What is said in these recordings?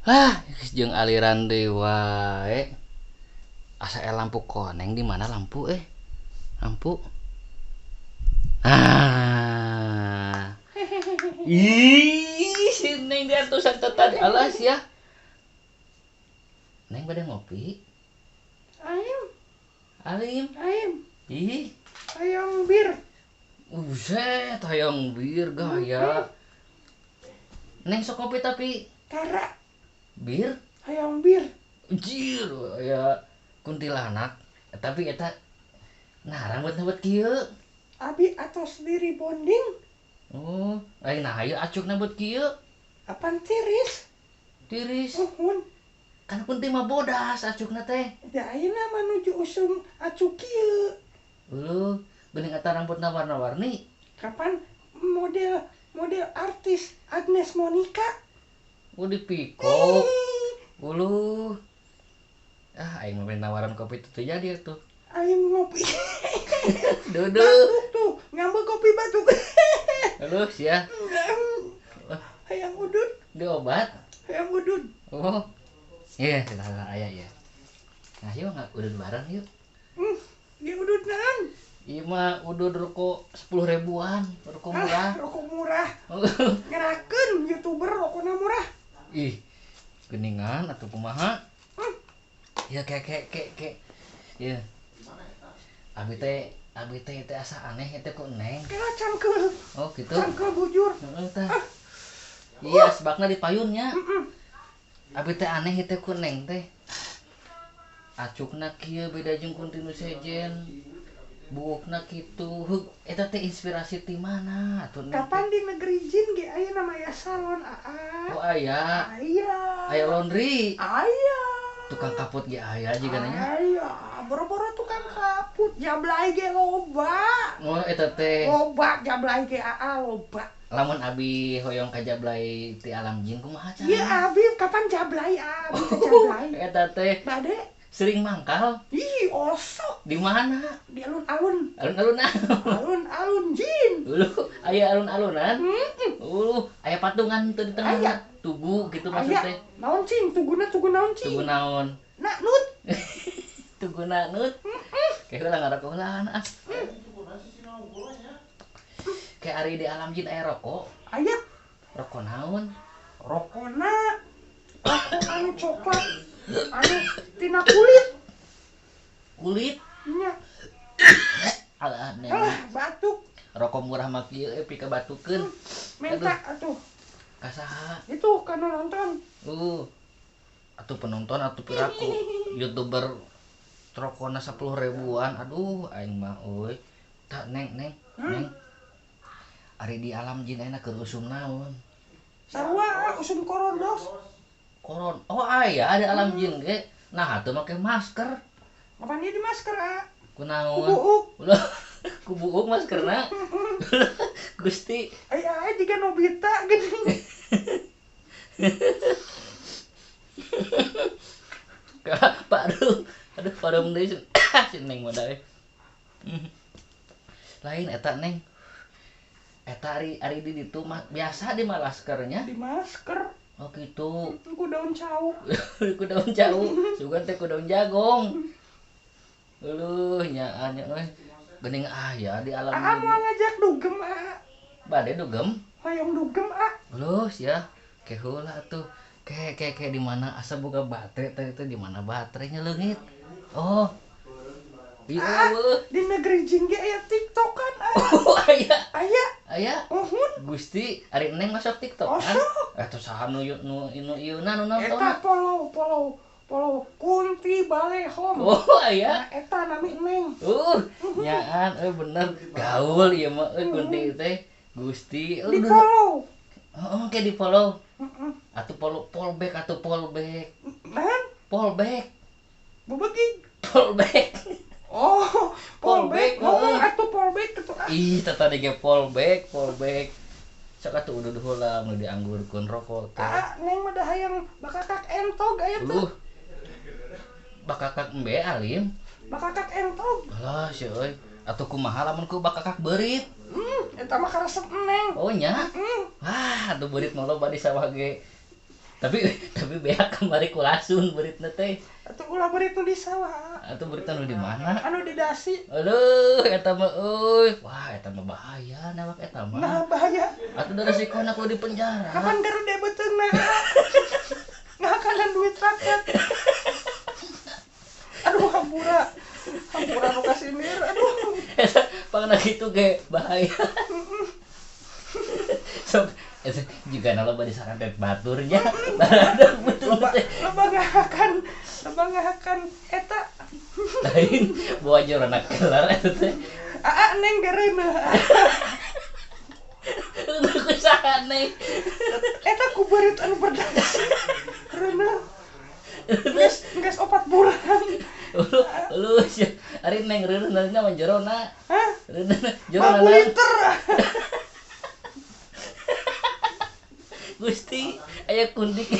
Lah, jeung aliran deui wae. Asa aya lampu koneng di mana lampu eh? Lampu. Ah. Ih, si Neng diantosan teh tadi alas ya. Neng bade ngopi? Aim. Alim. Aim. Ih, hayang bir. Buset, hayang bir gaya. Neng sok kopi tapi tara. Bir? Hayang bir. Jir, ya kuntilanak. Tapi eta nah rambut-rambut kieu. Abi atos diri bonding. Oh, lain nah ieu acukna buat kieu. Apan tiris? Tiris. Uhun. Kan kunti mah bodas acukna teh. Da ayeuna menuju usum acuk kieu. Uluh, geuning eta rambutna warna-warni. Kapan model model artis Agnes Monica? Oh, dipikok. Uluh. Ah, aing mah nawaran kopi itu jadi tuh. Aing ngopi. Duduk. Batuk tuh, ngambil kopi batuk. Aduh, sia. Hayang udud. Di obat? Hayang udud. Oh. Iya, yeah, aya ya. Nah, yuk nggak udud bareng yuk. Di udud naon? Ieu mah udud rokok 10 ribuan, rokok murah. Ah, rokok murah. Ngerakeun YouTuber rokokna murah. Ih, geningan atuh kumaha? Ya kek kek kek kek. Ya. Abi teh teh asa aneh teh ku Neng. Kela cangkeul. Oh, gitu. Cangkeul bujur. Heeh tah. Iya, sebabna di payunnya. Abi teh aneh teh ku Neng teh. Acukna kieu beda jeung kunti nu sejen. Buukna kitu. Heug, eta teh inspirasi ti mana atuh Neng? Kapan di negeri jin ge aya namanya salon aa. Oh, aya. Aya. Aya laundry. Aya. Tukang kaput ge aya jiga nanya. Aya, boro-boro tukang kaput jablay ge loba. Oh, eta teh. Loba jablay ge aa loba. Lamun abi hoyong ka jablay ti alam jin kumaha carana? Ieu abi kapan jablay abi teh jablay. Eta teh. Bade sering mangkal. Ih, osok. Di mana? Di alun-alun. Alun-alunan. Alun-alun jin. Uluh, aya alun-alunan. Uluh, aya patungan teu di tengah. Aya. Tugu gitu maksud teh. Naon cing? Tuguna tugu naon cing? Tugu naon? Naknut. Tugu naknut. Kayak heula ngarokok heulaan ah. Kayak ari di alam jin aya rokok. Aya. Rokok naon? Rokona. Rokok anu coklat. Anu tina kulit. Kulit? Nya. Alah, Neng. Alah, batuk. Rokok murah mah kieu pika batukeun. Minta atuh. Ka saha? Itu kana nonton. Atuh penonton atuh piraku YouTuber rokona 10 ribuan. Aduh, aing mah euy. Tak Neng, Neng, Neng. Ari di alam jin ayeuna keur usum naon? Sarua usum korondos. Koron. Oh, aya ada alam jin ge. Nah, atuh make masker. Kapan dia di masker, ah? Kunaon? Ku buuk. Ulah, ku buuk maskerna. Gusti. Aya aya jiga Nobita geuning. Paru. Aduh, parum deui si Neng mah dae. Lain eta Neng. Eta ari ari di ditu mah biasa di maskernya. Di masker. Oh gitu. Ku daun cau. Ku daun cau. Sugan teh ku daun jagong. Uluh, nyaan euy. Geuning aya di alam. Aa moal ngajak dugem aa. Bade dugem? Hoyong dugem aa. Uluh sia. Ke heula atuh. Ke ke ke di mana asa boga baterai teh teh di mana baterainya leungit. Oh. Iya, di negeri jin ge aya TikTok kan aa. Oh, aya. Aya. Aya. Uhun. Gusti, ari Neng masuk TikTok kan? Osok. Atuh saha nu nu nu ieuna nu nonton? Eta follow follow follow Kunti Balehom. Oh, aya. Nah, eta nami Neng. Nyaan euy bener gaul ieu mah euy Kunti teh. Gusti, di follow. Heeh, ke di follow. Atuh follow fallback atuh fallback. Naon? Fallback. Bebegig. Fallback. Oh, fallback. Ngomong atuh fallback kitu ah. Ih, tata ge fallback, fallback. Sok atuh udud heula nu dianggurkeun rokok teh. Ah, Neng mah da hayang bakakak entog aya teh. Uluh. Bakakak embe alim. Bakakak entog. Alah, sia euy. Atuh kumaha lamun ku bakakak beurit? Eta mah karesep Neng. Oh nya. Wah, atuh beurit mah loba di sawah ge. Tapi beak kamari kulasun beuritna teh. Atuh ulah beurit nu di sawah. Atuh beurit anu di mana? Anu di dasi. Aduh, eta mah euy. Wah, eta mah bahaya nawak eta mah. Nah, bahaya. Atuh da resikona kudu di penjara. Kapan garude beuteungna? Ngakanan duit rakyat. Aduh, hampura. Hampura nu kasindir. Aduh. Eta pangna kitu ge bahaya. Sok eta juga na loba disarantet baturnya. Barada betul teh. Loba ngahakan eta. Lain bawa jorona kelar eta teh. Aa neng gereuneuh. Ku saha neng? Eta ku beurit anu berdasi. Reuneuh. Geus 4 bulan. Ulu sia. Ari neng reuneuh na mah jerona. Hah? Reuneuh jerona. 50 liter. Gusti, aya kundik.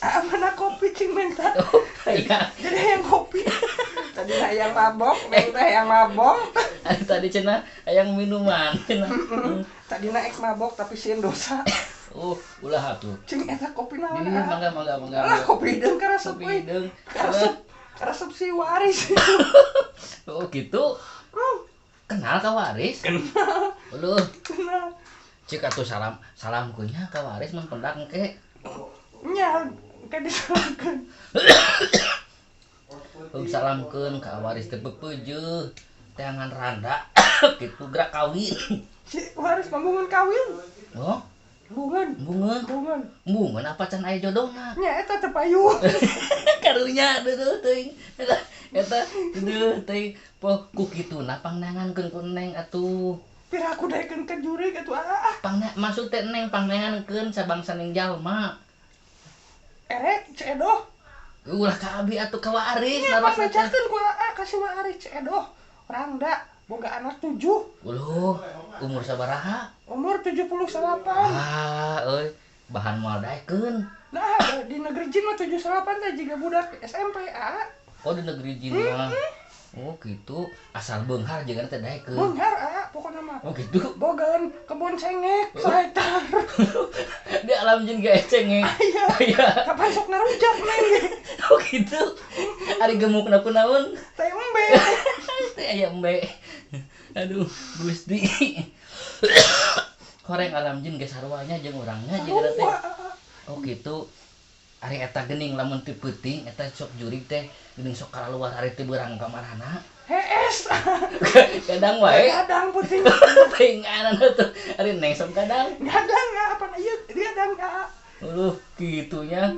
Ah, mana kopi cing menta. Oh, iya. Jadi hayang kopi. Tadi hayang mabok, neng teh hayang mabok. Tadi cenah hayang minuman cenah. Tadi na ek mabok tapi sieun dosa. Oh, ulah atuh. Cing eta kopi naon? Iya, mangga mangga mangga. Lah kopi hideung karesep Kopi hideung. Karesep si waris. Oh, gitu. Kenal ka waris? Kenal. Uluh. Kenal. Cik atuh salam salam kunya ka waris mun pendak engke. Nya, engke disalamkeun. Heung salamkeun ka waris teh pepeujeuh teangan randa kitu gerak kawin. Si waris mambungeun kawin. Oh, Bungeun. bungeun. Bungeun. Bungeun apa can aya jodohna? Nya eta teu payu. Karunya deuh teuing. Eta deuh teuing poh ku kituna pangnangankeun ku neng atuh. Pira aku daekeun ka jurig atuh ah. Pangna maksud teh neng pangnangankeun sabangsa ning jalma. Erek Ceu Edoh. Ulah ka abi atuh ka waris Nya pangbejakeun ku aa ka si waris Ceu Edoh. Rangda boga anak 7. Uluh, umur sabaraha? Umur 78. Ah, euy, bahan moal daekeun. Nah, di negeri jin mah 78 teh jiga budak SMP aa. Oh, di negeri jin mah. Oh, gitu. Asal beunghar jeung teh daekeun. Beunghar aa pokona mah. Oh, gitu. Bogaeun kebon cengek sahektar. Di alam jin ge cengek. Aya. Aya. Kapan sok ngarujak neng. Oh, gitu. Ari gemukna kunaon? Teh embe. Teh aya embe. Aduh, Gusti. Horeng alam jin ge sarua nya jeung urangnya jeung teh. Oh, gitu. Ari eta geuning lamun ti peuting eta sok jurig teh geuning sok kalaluar ari teh beurang ka marana. Hees. Kadang wae. Gadang peuting. Peutinganan atuh. Ari neng sok kadang. Gadang apa ieu gadang aa. Uluh, kitunya.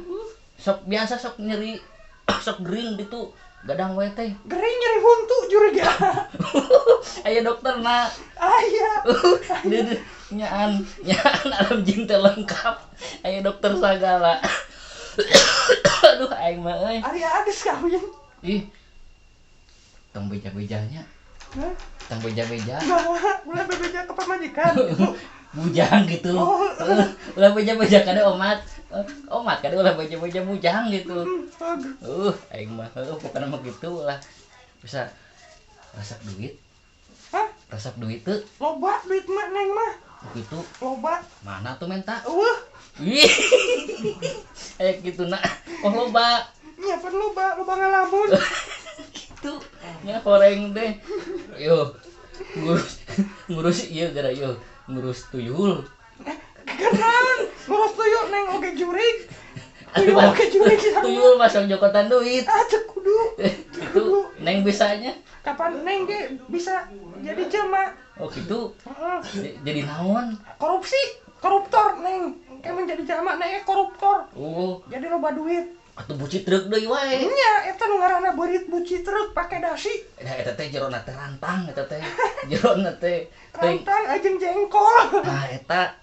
Sok biasa sok nyeri sok gering ditu. Gadang wae teh. Gering nyeri huntu jurig. Aya dokterna. Aya. Deudeuh nyaan nyaan alam jin teh lengkap. Aya dokter sagala. Aduh aing mah euy. Ari geus kawin. Ih. Tong beja-bejanya. Hah? Tong beja-beja. Nah, ulah bebeja ke pamajikan gitu. Bujang gitu. Oh. Ulah beja-beja kade omat. Omat kade ulah beja-beja bujang gitu. Aing mah heuh pokona mah kitu lah. Bisa resep duit. Hah? Resep duit teu? Loba duit mah neng mah. Gitu. Loba. Mana tuh menta? Eueuh. Ih. Aya kitu na. Oh loba. Nya pan loba, loba ngalamun. Kitu. Nya horeng teh. Yo. Ngurus ieu gara yo, ngurus tuyul. Kenaon? Ngurus tuyul neng oge jurig. Tuyul oge jurig. Tuyul masang jokotan duit. Ah teu kudu. Itu neng bisanya. Kapan neng ge bisa jadi jelema? Oh gitu. Heeh. Jadi naon? Korupsi, koruptor neng. Kayak menjadi jelema neng koruptor. Oh, Jadi loba duit. atuh buci truk deui wae. Nya eta nu ngaranna beurit buci truk pake dasi. Nah, eta teh jerona teh rantang eta teh. Jerona teh Rantang ajeng jengkol. Nah, eta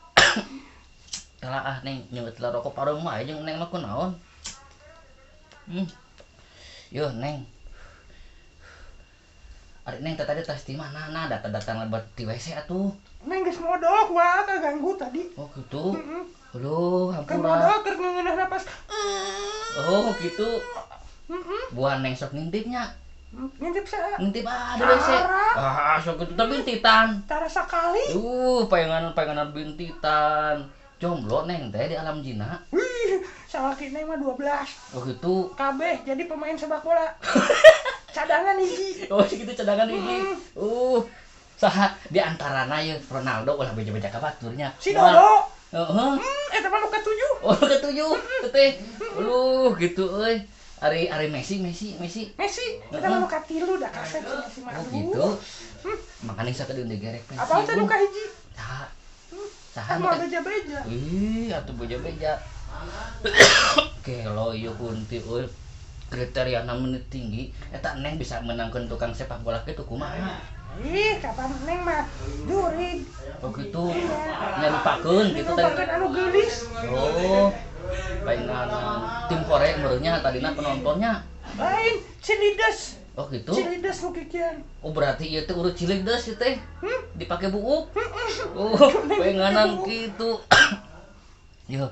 telaah neng nyeungeut lah rokok parung mah jeung neng mah kunaon. Yo neng. Ari neng teh tadi tas di mana nah datang-datang lebat di WC atuh. Neng geus modol kuat kaganggu tadi. Oh gitu. Heeh. Aduh, Keur hampura. modol keur ngeunah napas. Oh gitu. Heeh. Buah neng sok ngintipnya. Ngintip saha? Ngintip ah di WC. Tara. Ah sok gitu tapi bintitan. Tara sakali. Payangan bintitan. Jomblo neng teh di alam jina. Wih, salaki neng mah 12. Oh gitu. Kabeh jadi pemain sepak bola. Cadangan hiji. Oh gitu cadangan hiji. Saha di antarana ye Ronaldo ulah beja-beja ka baturnya. Si Dodo. Heeh. Eta mah nu ka-7. Oh nu ka-7 teh. Uluh gitu euy. Ari ari Messi Messi Messi. Messi eta mah nu ka-3 da kasep si Messi mah. Oh gitu. Makanya sakedeung digerek pensiun. Apal teh nu ka-hiji? Saha? Saha nu beja-beja. Ih, atuh beja-beja. Gelo ieu kunti euy. Kriteriana menit tinggi eta neng bisa menangkeun tukang sepak bola kitu kumaha? Ih, kapan neng mah jurig. Oh gitu. Nyarupakeun gitu teh. Nyarupakeun anu geulis. Oh. Palingan tim Korea meureunnya tadina penontonnya. Lain Cilides. Oh gitu. Cilides nu kikian. Oh berarti ieu teh urut Cilides ieu teh. Dipake buuk. Oh, penganan kitu. Yo,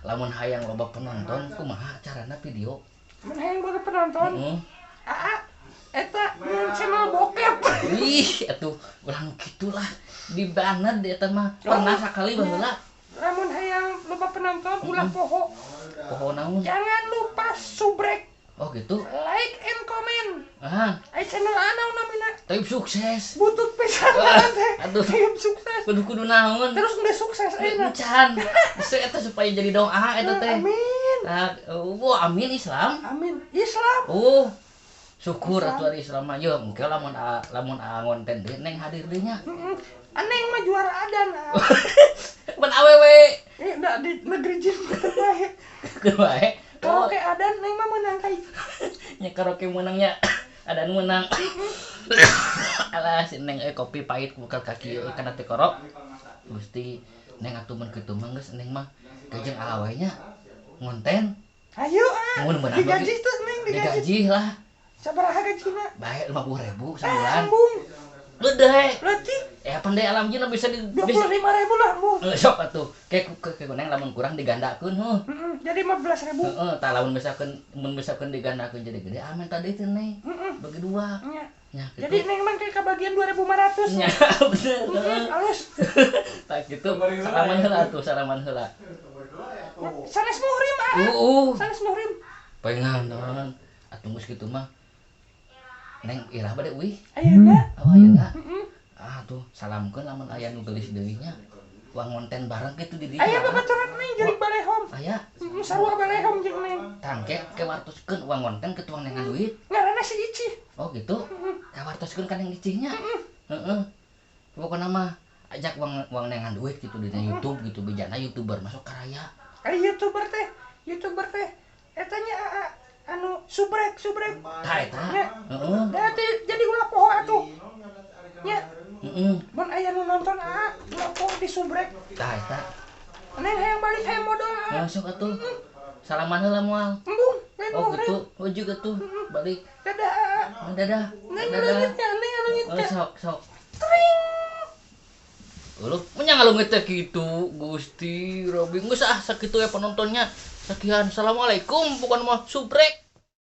lamun hayang loba penonton kumaha carana video? Mun hayang loba penonton? Aa, eta mun channel bokep. Ih, atuh ulah nu kitulah. Di banget eta mah. Pernah sakali baheula. Lamun hayang loba penonton ulah poho. Poho naon? Jangan lupa subrek. Oh gitu. Like and comment. Ah. Ai channel anaon namina? Tapi sukses. Butut pisan teh. Aduh. Tapi sukses. Kudu kudu naon? Terus geus sukses ayeuna. Can. Geus eta supaya jadi doa eta teh. Amin. Nah, wah amin Islam. Amin. Islam. Oh. Syukur atuh ari Islam mah. Yo engke lamun lamun ngonten deui neng hadir deui nya. Heeh. Aneng mah juara adan. Mun awewe. Eh da di negeri jin bae. Keur bae. Karaoke adan neng mah menang kai. Nya karaoke menangnya. Adan menang. Alah si neng kopi pahit buka kaki kana teh korok. Gusti neng atuh mun kitu mah geus neng mah gajeng awe nya ngonten. Ayo ah. Mun meunang digaji teh neng digaji. Digaji lah. Sabaraha gajina? Bae 50.000 sabulan. Embung. Gede. Leutik. Pan deui alam jina bisa di 25.000 lah embung. Sok atuh. Ke neng lamun kurang digandakeun heuh. Jadi 15.000. Heeh, tah lamun misalkeun mun misalkeun digandakeun jadi gede aman tadi teh neng. Bagi dua. Nya. Nya gitu. Jadi neng mah kayak kebagian 2.500. Nya bener. Halus. Tah kitu. Salaman heula atuh, salaman heula. Sanes muhrim ah. Sanes muhrim. Penganan. Atuh geus kitu mah. Neng irah bade uih. Ayeuna. Oh ayeuna. Ah tuh salamkeun lamun aya nu geulis deui nya. Uang ngonten bareng kitu di dieu. Aya babaturan neng jurig balehom. Aya. Sarua balehom jeung neng. Tangke ke wartoskeun uang ngonten ke tuang nengan duit. Ngaranna si Icih. Oh gitu. Ka wartoskeun ka neng Icih nya. Heeh. Pokona mah ajak uang nengan duit gitu di YouTube gitu bejana YouTuber masuk karaya. Ari YouTuber teh eta nya anu subrek. Tah eta. Heeh. Jadi ulah poho atuh. Nya. Heeh. Mun aya nu nonton aa, ulah poho di subrek. Tah eta. Neng hayang balik hayang modal aa. Masuk atuh. Salaman heula moal. Embung, lain Oh gitu. Ujug atuh balik. Dadah aa. Dadah. Neng leungitnya, neng leungitnya. Sok sok. Tring. Uluh, nya ngalungit teh kitu, Gusti Robi. Geus ah sakitu ya penontonnya. Sekian, assalamualaikum, bukan mah subrek.